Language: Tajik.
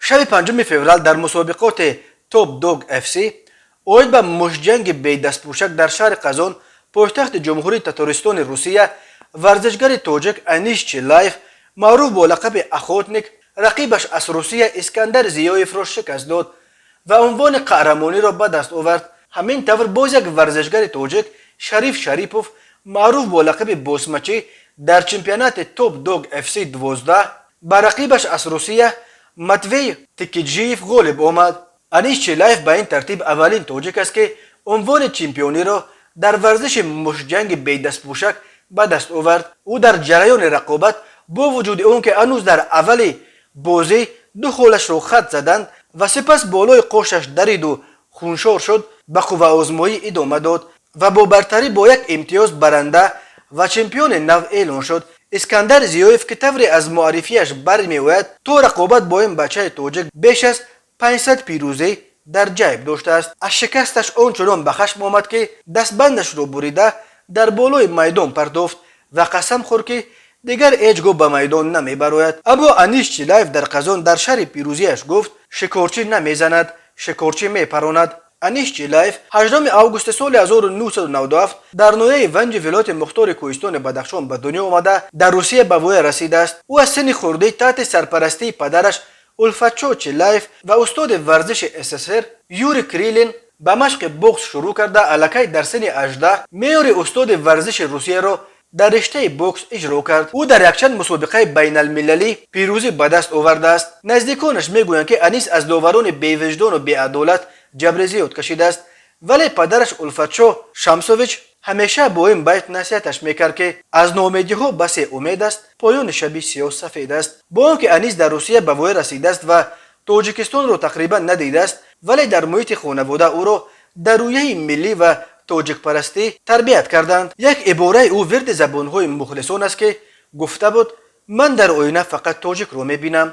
Шаби 5 феврал дар мусобиқоти Топ Дог FC оид ба муштҷанги бедастпӯшак дар шаҳри Қазон, пойтахти Ҷумҳурии Татористони Русия, варзишгари тоҷик Анис Чилаев, маъруф бо лақаби Охотник, рақибаш аз Русия Искандар Зиёевро шикаст дод ва унвони қаҳрамониро ба даст овард. Ҳамин тавр, боз як варзишгари тоҷик, Шариф Шарипов, маъруф бо лақаби Босмачӣ, дар чемпионати Топ Дог FC 12 ба рақибаш аз Русия Матвей Тикиджиев ғолиб омад. Анис Чилаев ба ин тартиб аввалин тоҷик аст, ки унвони чемпиониро дар варзиши муштҷанги бедастпӯшак ба даст овард. Ӯ дар ҷараёни рақобат, бо вуҷуди он ки ҳанӯз дар аввали бозӣ ду холашро хат заданд ва сипас болои қошаш дариду хуншор шуд, ба қувваозмоӣ идома дод ва бо бартарӣ бо як имтиёз баранда ва чемпиони нав эълон шуд. Искандар Зиёев, ки тавре аз муаррифиаш бармеояд, то рақобат бо ин бачаи тоҷик беш аз 500 пирӯзӣ дар ҷайб доштааст, аз шикасташ он чунон ба хашм омад, ки дастбандашро бурида дар болои майдон партофт ва қасам хӯрд, ки дигар ҳеҷ гоҳ ба майдон намебарояд. Аммо Анис Чилаев дар Қазон дар шаҳри пирӯзиаш гуфт: «Шикорчӣ намезанад, шикорчӣ мепаронад». Анис Чилаев 8 августи соли 1997 дар ноҳияи Ванҷи вилояти мухтори Кӯҳистони Бадахшон ба дунё омада, дар Русия ба воя расидааст. Ӯ аз синни хурдӣ таҳти сарпарастии падараш Улфатшо Чилаев ва устоди варзиши СССР Юрий Крилин ба машқи бокс шурӯъ карда, аллакай дар синни 18 меъёри устоди варзиши Русияро дар риштаи бокс иҷро кард. Ӯ дар якчанд мусобиқаи байналмилалӣ пирӯзӣ ба даст овардааст. Наздиконаш мегӯянд, ки Анис аз доварони бевиҷдону беадолат ҷабри зиёд кашидааст, вале падараш Улфатшо Шамсович ҳамеша бо ин байт насиҳаташ мекард, ки аз ноумедиҳо басе умед аст, поёни шаби сиёҳ сафед аст. Бо он ки Анис дар Русия ба воя расидааст ва Тоҷикистонро тақрибан надидааст, вале дар муҳити хонавода ӯро дар рӯҳияи миллӣ ва тоҷикпарастӣ тарбият карданд. Як ибораи ӯ вирди забонҳои мухлисон аст, ки гуфта буд: «Ман дар оина фақат тоҷикро мебинам».